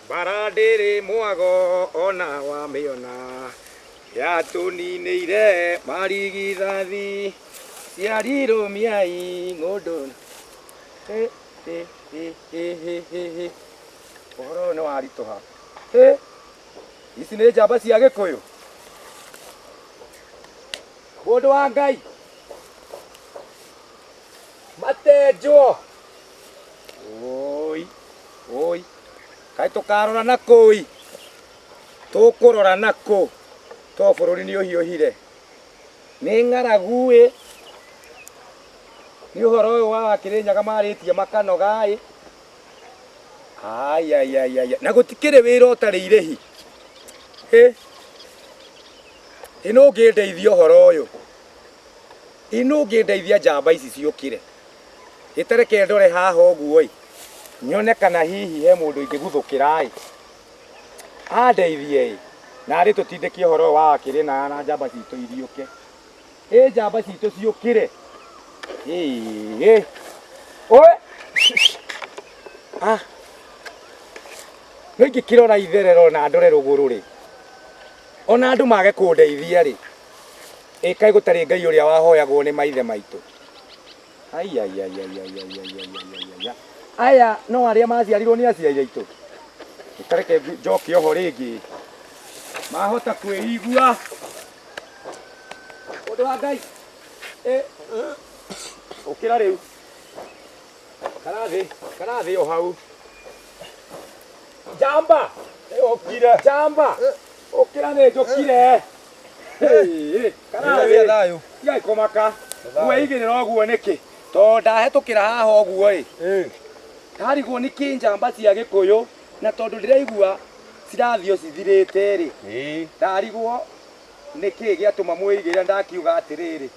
Mbara ndĩrĩ mwago ona wamĩona, yatũninĩire marigithathi, ciarirũmiai ng'ũndũ. Hĩ, hĩ, hĩ, hĩ, hĩ, hĩ, hĩ. Ũhoro ũyũ nĩ waritũha. Hĩ, ici nĩ njamba cia Gĩkũyũ. Mũndũ wa Ngai, matenjwo. Ũi, ũi, kaĩ tũkarora na kũi? Tũkũrora na kũ? To bũrũri nĩ ũhiũhire. Nĩ ng'aragu ĩ, nĩ ũhoro ũyũ wa Kĩrĩnyaga marĩtie makanoga ĩ. Aiaiaiai, na gũtikĩrĩ wĩra ũtarĩ irĩhi. Hĩ, ĩ nũ ũngĩndeithia ũhoro ũyũ? Ĩ nũ ũngĩndeithia njamba ici ciũkĩre? Ĩtareke ndore haha ũguo ĩ, nyone kana hihi he mũndũ ingĩguthũkĩra ĩ, andeithie ĩ, narĩ tũtindĩke ũhoro ũyũ wa Kĩrĩna na njamba citũ iriũke. Ĩ njamba citũ ciũkĩre. Ĩĩ. Oe. Ah. No ingĩkĩrora itherero na ndore rũgũrũ rĩ, ona andũ mage kũndeithia rĩ, ĩ kaĩ gũtarĩ Ngai ũrĩa wahoyagwo nĩ maithe maitũ. Aiaiaiaiaiaiaiaiaia. Aya no arĩa maciarirwo nĩ aciari aitũ. Tareke njoke oho rĩngĩ. Mahota kwĩigua. Ũndũ wa Ngai. Eh, ũkĩra rĩu. Karathĩ, karathĩ o hau. Njamba. Ũkire. Njamba. Ũkĩra nĩ njũkire. Nĩ thayũ. Tigai kũmaka. Mweigĩrĩra ũguo nĩkĩ? Tondũ ndahetũkĩra haha ũguo ĩ. Ndarigwo nĩkĩ njamba cia Gĩkũyũ na tondũ ndĩraigua cirathiĩ o cithirĩte rĩ. Ndarigwo nĩkĩ gĩatũma mwĩigĩrĩre ndakiuga atĩrĩrĩ.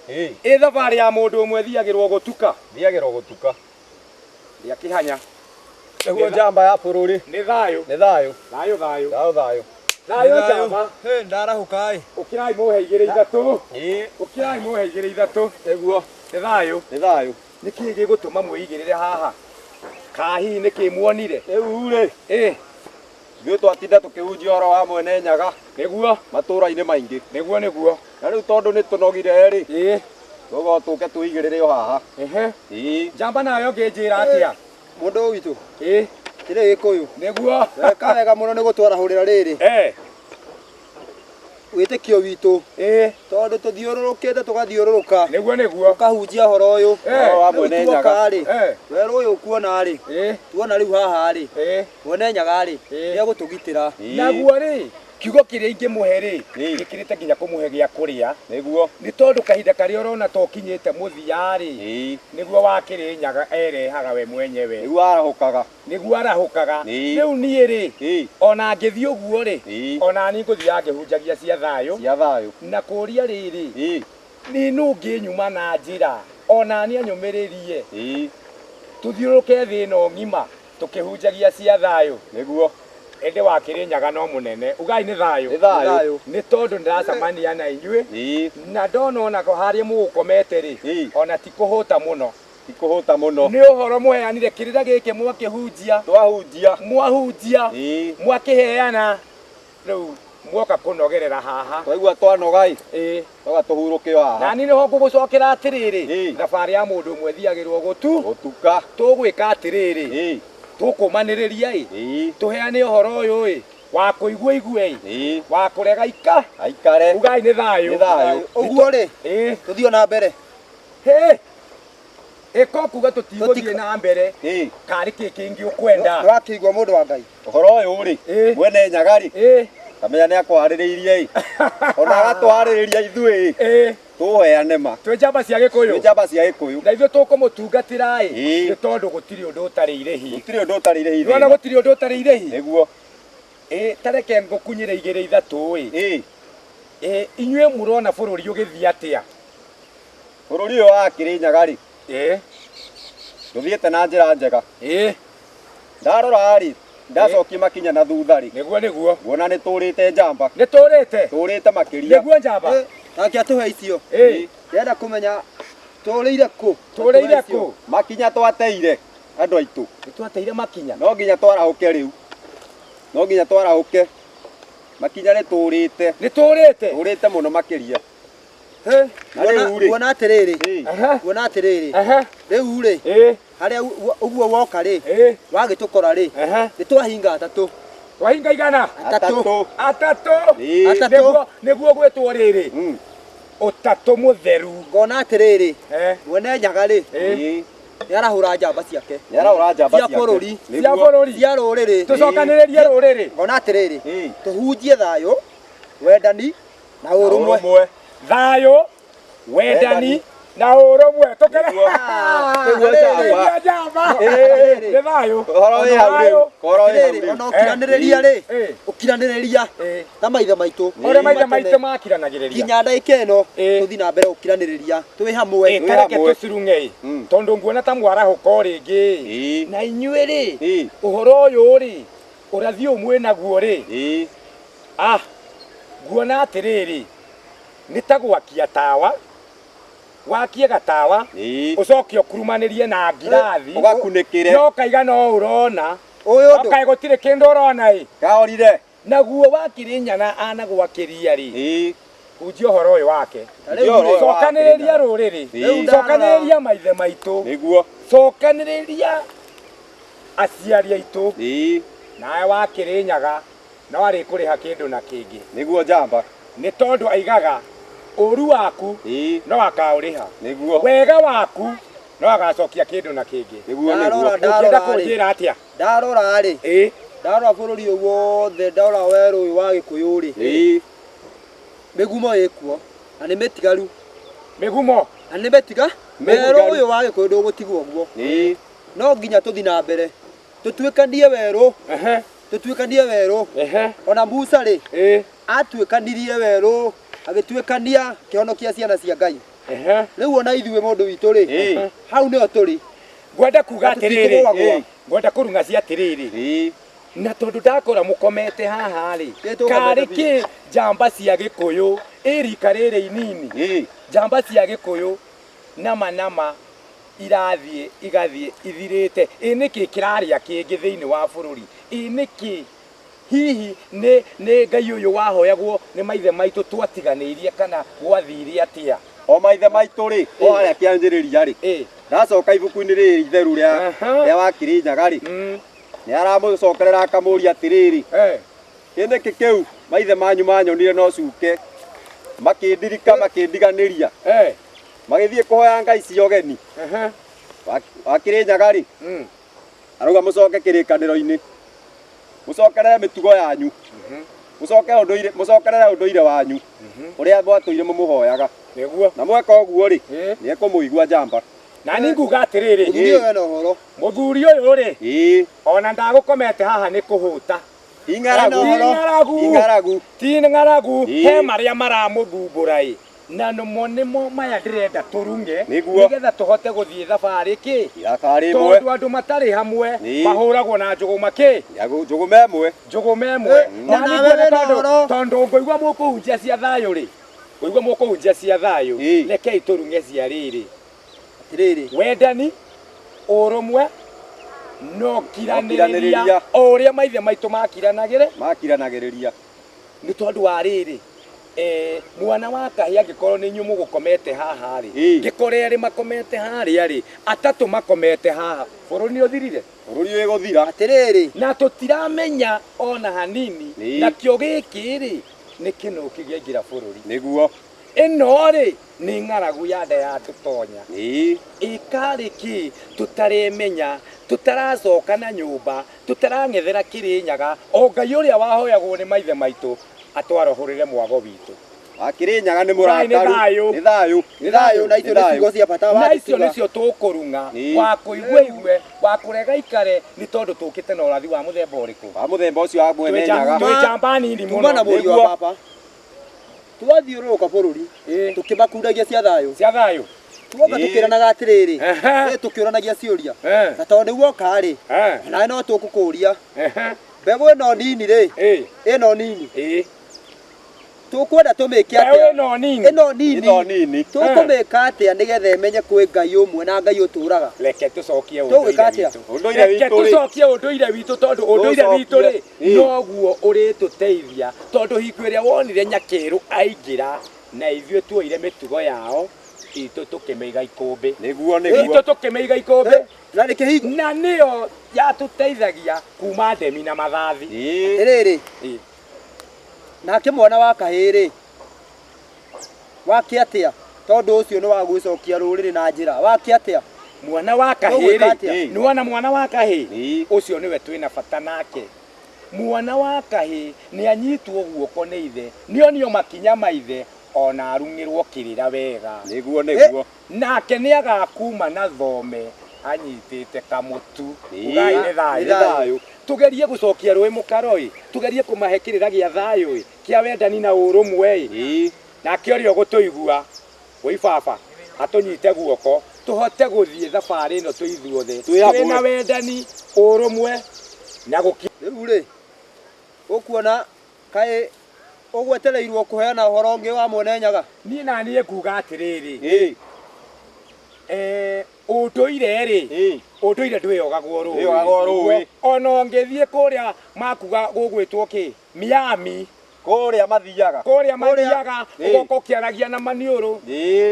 Ĩ thabarĩ ya mũndũ ũmwe ĩthiagĩrwo gũtuka. Thiagĩrwo gũtuka. Ndĩakĩhanya. Nĩguo njamba ya bũrũri. Nĩ thayũ. Nĩ thayũ. Thayũ thayũ. Thayũ thayũ. Thayũ njamba. Hĩ, ndarahũka ĩ. Ũkĩrai mũhe igĩrĩ ithatũ. Ĩ. Ũkĩrai mũhe igĩrĩ ithatũ. Nĩguo. Nĩ thayũ. Nĩ thayũ. Nĩ kĩĩ gĩgũtũma mwĩigĩrĩre haha? Ka hihi nĩ kĩĩ muonire? Rĩu rĩ, Ĩ, ithuĩ twatinda tũkĩhunjia ũhoro wa mwene Nyaga nĩguo, matũũra-inĩ maingĩ. nĩguo, nĩguo. Na rĩu tondũ nĩ tũnogire rĩ, Ĩ, twauga tũke twĩigĩrĩre o haha. ehe. Ĩ. Njamba nayo ngĩnjĩra atĩa? Mũndũ witũ, Ĩ, kĩrĩ Gĩkũyũ. nĩguo. Weka wega mũno nĩ gũtwarahũrĩra rĩrĩ. Eh, Wĩtĩkio witũ. ĩ, Tondũ tũthiũrũrũkĩte tũgathiũrũrũka. nĩguo, nĩguo. Tũkahunjia ũhoro ũyũ. Eh. Ũhoro wa Rĩu mwene tuoka Nyaga rĩ. Eh. Werũ ũyũ ũkuona rĩ. Ĩ, Tuona rĩu haha rĩ. ĩ. Mwene Nyaga rĩ. Eh. Nĩ egũtũgitĩra. Naguo rĩ, kiugo kĩrĩa ingĩmũhe rĩ, Ĩ. gĩkĩrĩte nginya kũmũhe gĩa kũrĩa. Nĩguo. Nĩ tondũ kahinda karĩa ũrona ta ũkinyĩte mũthia rĩ, Ĩ. nĩguo wa Kĩrĩnyaga erehaga we mwenyewe. Nĩguo arahũkaga. Nĩguo arahũkaga. Ĩ. Rĩu niĩ rĩ, Ĩ. ona ngĩthiĩ ũguo rĩ, Ĩ. ona niĩ ngũthiaga ngĩhunjagia cia thayũ. Cia thayũ. Na kũria rĩrĩ, Ĩ. nĩ nũ ũngĩnyuma na njĩra, ona niĩ anyũmĩrĩrie, Ĩ. tũthiũrũrũke thĩ ĩno ng'ima tũkĩhunjagia cia thayũ. Nĩguo. Ĩndĩ wa Kĩrĩnyaga no mũnene. Ugai nĩ thayũ. Nĩ thayũ. Nĩ tondũ ndĩracemania na inyuĩ. Ĩ. Na ndona onako harĩa mũgũkomete rĩ, Ĩ. ona ti kũhũta mũno. Ti kũhũta mũno. Nĩ ũhoro mũheanire kĩrĩra gĩkĩ mwakĩhunjia. Twahunjia. Mwahunjia. Ĩ. Mwakĩheana. Rĩu mwoka kũnogerera haha. Twaigua twanoga ĩ. Ĩ. Twoka tũhurũke o haha. Na niĩ nĩho ngũgũcokera atĩrĩrĩ, Ĩ. thabarĩ ya mũndũ ũmwe ĩthiagĩrwo gũtu. Gũtuka. Tũgwĩka atĩrĩrĩ, Ĩ. tũkũmanĩrĩria ĩ, Ĩ. tũheane ũhoro ũyũ ĩ, wa kũigua igue ĩ, Ĩ. wa kũrega ika. Aikare. Ugai nĩ thayũ. Nĩ thayũ. Ũguo rĩ, Ĩ. tũthiĩ na mbere. Hĩ. Ĩko kuga tũtigũthiĩ na mbere. Ĩ. Karĩ kĩ kĩngĩ ũkwenda? Nĩwakĩigua mũndũ wa Ngai. Ũhoro ũyũ rĩ, Ĩ. mwene Nyaga rĩ, Ĩ. kamenya nĩ akũharĩrĩirie ĩ. Ona agatũharĩrĩria ithuĩ ĩ. Ĩ. Tũheane ma. Twĩ njamba cia Gĩkũyũ. Twĩ njamba cia Gĩkũyũ. Na ithuĩ tũkũmũtungatĩra ĩ. Ĩ. Nĩ tondũ gũtirĩ ũndũ ũtarĩ irĩhi. Gũtirĩ ũndũ ũtarĩ irĩhi Nĩwona thĩ ĩno. gũtirĩ ũndũ ũtarĩ irĩhi? Nĩguo. Ĩ, ta reke ngũkunyĩre igĩrĩ ithatũ ĩ. Ĩ. Ĩ, inyuĩ mũrona bũrũri ũgĩthiĩ atĩa? Bũrũri ũyũ wa Kĩrĩnyaga rĩ, Ĩ. ndũthiĩte na njĩra njega. Ĩ. Ndarora rĩ, ndacokia makinya na thutha rĩ, Nĩguo nĩguo. nguona nĩ tũrĩte njamba. Nĩ tũrĩte. Tũrĩte makĩria. Nĩguo njamba. Ĩ, Nake atũhe icio. Ĩ. Ndĩrenda kũmenya tũrĩire kũ? Tũrĩire kũ? Makinya twateire andũ aitũ. Nĩ twateire makinya. No nginya twarahũke rĩu. No nginya twarahũke. Makinya nĩ tũrĩte. Nĩ tũrĩte. Tũrĩte mũno makĩria. He, Na rĩu rĩ. Kuona atĩrĩrĩ, Ĩĩ. Aha. kuona atĩrĩrĩ, Aha. rĩu rĩ, Ĩĩ. harĩa ũguo woka rĩ, Ĩĩ. wagĩtũkora rĩ, Aha. nĩ twahinga atatũ. Twahinga igana. Atatũ. Atatũ. Ĩĩ. Atatũ. Nĩguo nĩguo gwĩtwo rĩrĩ. Mm. Ũtatũ mũtheru. Ngona atĩrĩrĩ, Eh. mwene Nyaga rĩ, Ĩĩ. Ĩĩ. nĩ arahũra njamba ciake. Nĩ arahũra njamba Cia ciake. bũrũri. Cia Nĩguo. bũrũri. Cia rũrĩrĩ. Tũcokanĩrĩrie rũrĩrĩ. Ngona atĩrĩrĩ, Ĩĩ. tũhunjie thayũ, wendani na ũrũmwe. Ũrũmwe. Thayũ, wendani Wendani. na ũrũmwe. Tũkere. Nĩguo. Nĩguo Nĩguo njamba. Ĩĩ. Nĩ thayũ. Ũhoro wĩ hau rĩu. Ũhoro wĩ hau Atĩrĩrĩ, rĩu. ona ũkiranĩrĩria rĩ, Ĩĩ. ũkiranĩrĩria Ĩĩ. ta maithe maitũ. Ũrĩa maithe Kuma tene maitũ makiranagĩrĩria. nginya ndagĩka ĩno Ĩĩ. tũthiĩ na mbere gũkiranĩrĩria twĩ hamwe. Ĩ, tareke hamwe. tũcirung'e Mm. tondũ nguona ta mwarahũka o rĩngĩ Ĩĩ. na inyuĩ rĩ Ĩĩ. ũhoro ũyũ rĩ ũrathi ũyũ mwĩ naguo rĩ Ĩĩ. ah nguona atĩrĩrĩ nĩ ta gwakia tawa wakie gatawa Ĩĩ. ũcoke ũkurumanĩrie na ngirathi Ũgakunĩkĩre. no kaiga no ũrona Ũyũ ũndũ okaĩ gũtirĩ kĩndũ ũrona ĩ Kaorire. naguo wakĩrĩnyana anagwakĩria rĩ Ĩĩ. hunjia ũhoro ũyũ wake Ta rĩu Ũhoro ũyũ cokanĩrĩria wake. rũrĩrĩ Ĩĩ. cokanĩrĩria maithe maitũ Nĩguo. cokanĩrĩria aciari aitũ Ĩĩ. nawe wakĩrĩnyaga no arĩkũrĩha kĩndũ na kĩngĩ Nĩguo njamba. nĩ tondũ aigaga ũru waku Ĩĩ. no akaũrĩha Nĩguo. wega waku no agacokia kĩndũ na kĩngĩ Nĩguo Ndarora, nĩguo. ũngĩenda ndarora rĩ, kũnjĩra atĩa ndarora rĩ, ĩĩ ndarora bũrũri ũyũ wothe, ndarora werũ ũyũ wa Gĩkũyũ rĩ, Ĩĩ. mĩgumo ĩkuo na nĩ mĩtigaru, mĩgumo na nĩ mĩtiga Mĩtigaru. werũ ũyũ wa Gĩkũyũ ndũgũtigwo ũguo, Ĩĩ. no nginya tũthiĩ na mbere tũtuĩkanie werũ, ehe tũtuĩkanie werũ. ehe Ona Musa rĩ, ĩĩ atuĩkanirie werũ agĩtuĩkania kĩhonokia ciana cia Ngai. ehe Rĩu ona ithuĩ mũndũ witũ rĩ, Ĩĩ. hau nĩho tũrĩ. ngwenda kuga Na atĩrĩrĩ tũtikũgũagũa. ngwenda kũrung'a cia atĩrĩrĩ Ĩĩ. na tondũ ndakora mũkomete haha rĩ Ĩ, tũkomete karĩ kĩ njamba cia gĩkũyũ ĩ rika rĩrĩ inini Ĩĩ. njamba cia gĩkũyũ nama nama irathiĩ igathiĩ ithirĩte ĩ nĩkĩ kĩrarĩa kĩngĩ thĩinĩ wa bũrũri ĩ nĩkĩ hihi nĩ nĩ ngai ũyũ wahoyagwo nĩ maithe maitũ twatiganĩirie kana gwathire atĩa O maithe maitũ rĩ, o harĩa kĩanjĩrĩria rĩ. ĩ Ndacoka ibuku-inĩ rĩrĩ itheru rĩa Aha. rĩa Wakĩrĩnyaga rĩ, mm, nĩ aramũcokerera akamũria atĩrĩrĩ, eh, kĩ nĩkĩ kĩu maithe manyu manyonire no cuke makĩndirika makĩndiganĩria eh, magĩthiĩ kũhoya ngai cia ũgeni. aha, Wakĩrĩnyaga rĩ, mm, arauga mũcoke kĩrĩkanĩro-inĩ, mũcokerere mĩtugo yanyu, mũcoke ũndũire, mũcokerere ũndũire wanyu ũrĩa mwatũire mũmũhoyaga, nĩguo na mweka ũguo rĩ, Ĩ. nĩ ekũmũigua njamba. na nĩ nguga atĩrĩrĩ Mũthuri ũyũ ena ũhoro. mũthuri ũyũ rĩ Ĩĩ, ona ndagũkomete haha nĩ kũhũta ing'aragu, Ti ng'aragu. ing'aragu. ti ng'aragu Ĩ. he marĩa maramũthumbũra ĩ na nĩmo nĩmo maya ndĩrenda tũrung'e Nĩguo. nĩgetha tũhote gũthiĩ thabarĩ kĩ Thabarĩ ĩmwe, tondũ andũ matarĩ hamwe Ĩ. mahũragwo na njũgũma kĩ njũgũma ĩmwe. njũgũma ĩmwe Ĩ, na ona nĩ we nguona wĩna tondũ ũhoro. tondũ ngũigua mũkũhunjia cia thayũ rĩ ngũigua mũkũhunjia cia thayũ Ĩ. rekei tũrung'e cia rĩrĩ Atĩrĩrĩ, wendani ũrũmwe no kiranĩrĩria kiranĩrĩria. o ũrĩa maithe maitũ makiranagĩre Makiranagĩrĩria. nĩ tondũ wa rĩrĩ eh, mwana wa kahĩ angĩkorwo nĩ inyuĩ mũgũkomete haha rĩ Ĩ. ngĩkora erĩ makomete harĩa rĩ atatũ makomete haha bũrũri nĩ ũthirire Bũrũri wĩgũthira. atĩrĩrĩ, na tũtiramenya ona hanini Ĩ. nakĩo gĩkĩ rĩ nĩ kĩnũki gĩaingĩra bũrũri Nĩguo. ĩno rĩ nĩ ng'aragu ya nda ya tũtonya Ĩĩ. ĩkarĩ kĩ tũtaremenya tũtaracoka na nyũmba tũtarang'ethera kĩrĩnyaga o ngai ũrĩa wahoyagwo nĩ maithe maitũ atwarohũrĩre mwago witũ Wakĩrĩnyaga nĩ Thayũ nĩ mũrakaru. thayũ. Nĩ thayũ. nĩ thayũ na icio nĩ ciugo cia bata na icio watũtiga. nĩcio tũkũrung'a Ĩĩ. wa kũigua igue wa kũrega ikare nĩ tondũ tũkĩte na ũrathi wa mũthemba ũrĩkũ Wa mũthemba ũcio wa mwene nyaga. twĩ njamba nini Tuma na mũno mũriũ wa Nĩguo. baba. Twathiũrũrũka bũrũri Ĩĩ. tũkĩmakundagia cia thayũ. cia thayũ Tuoka Ĩĩ. tũkĩranaga atĩrĩrĩ, Ehe. ĩ tũkĩũranagia ciũria. Eh, Na tondũ nĩguo woka rĩ, eh, nawe no tũkũkũria ehe, mbegũ ĩno nini rĩ, ĩĩ, ĩno nini ĩĩ, Tũkwenda tũmĩke Mbeũ atĩa? Ĩno nini. Ĩno nini. Ĩno nini. Tũkũmĩka atĩa nĩgetha ĩmenye kwĩ Ngai ũmwe na Ngai ũtũraga? Reke tũcokie Tũgwĩka ũndũire atĩa? witũ. Ũndũire Reke witũ rĩ. tũcokie ũndũire witũ, tondũ ũndũire witũ rĩ, Tũcokie. noguo ũrĩtũteithia, tondũ hingo ĩrĩa wonire nyakĩrũ aingĩra na ithuĩ tuoire mĩtugo yao itũ tũkĩmĩiga ikũmbĩ. Nĩguo, nĩguo. Itũ tũkĩmĩiga ikũmbĩ. Na nĩ kĩhingo. Na nĩyo yatũteithagia kuma ndemi na mathathi. Rĩrĩ, nake mwana wa kahĩĩ rĩ, wake atĩa? Tondũ ũcio nĩ wa gwĩcokia rũrĩrĩ na njĩra, wake atĩa? Mwana wa kahĩĩ Ũgwĩka rĩ, atĩa? nĩwona mwana wa kahĩĩ Ĩĩ. ũcio nĩwe twĩna bata nake. Mwana wa kahĩĩ nĩ anyitwo guoko nĩ ithe, nĩonio makinya ma ithe, ona arung'ĩrwo kĩrĩra wega. Nĩguo, nĩguo. Nake nĩ agakuma na thome anyitĩte kamũtu. Ĩĩ. Ugai nĩ thayũ. Nĩ thayũ. Tugerie gũcokia rũĩ mũkaro ĩ, tugerie kũmahe kĩrĩra gĩa thayũ ĩ, kĩa wendani na ũrũmwe ĩ. Nake ũrĩa ũgũtũigua woi baba atũnyite guoko, tũhote gũthiĩ thabarĩ ĩno twĩ ithuothe Twĩ hamwe. twĩna wendani, ũrũmwe na gũki. Rĩu rĩ, ũkuona kaĩ ũgwetereirwo kũheana ũhoro ũngĩ wa Mwene Nyaga? Niĩ na niĩ nguga atĩrĩrĩ, ũndũire rĩ, ũndũire ndwĩyogagwo rũĩ. Ndwĩyogagwo rũĩ. Ona ũngĩthiĩ kũrĩa makuga gũgwĩtwo kĩ, Miami. Kũrĩa mathiaga. Kũrĩa mathiaga, ũgoka ũkĩaragia na maniũrũ,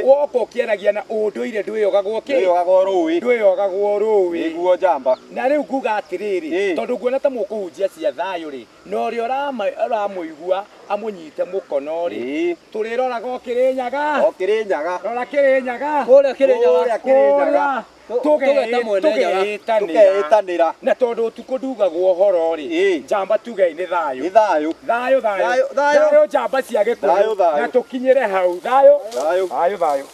woka ũkĩaragia na ũndũire ndwĩyogagwo kĩ? Ndwĩyogagwo rũĩ. Ndwĩyogagwo rũĩ. Nĩguo, njamba. Na rĩu nguga atĩrĩrĩ, tondũ nguona ta mũkũhunjia cia thayũ rĩ, na ũrĩa ũramũigua amũnyite mũkono rĩ, tũrĩroraga o Kĩrĩnyaga. O Kĩrĩnyaga. Rora Kĩrĩnyaga. Kũrĩa Kĩrĩnyaga. Kũrĩa Kĩrĩnyaga. Tũgeta Mwene Nyaga. Tũgeĩtanĩra. Tũkeĩtanĩra. Na tondũ ũtukũ ndugagwo ũhoro rĩ, njamba tugei nĩ thayũ. Nĩ thayũ. Thayũ, thayũ. Thayũ, thayũ. Thayũ, njamba cia Gĩkũyũ. Thayũ, thayũ. Na tũkinyĩre hau. Thayũ. Thayũ. Thayũ, thayũ.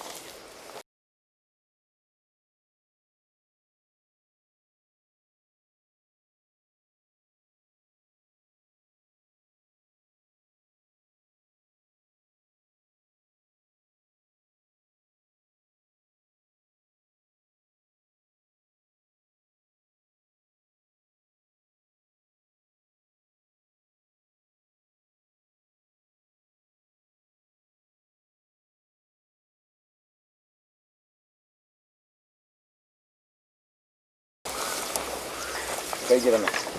Kaingĩrana.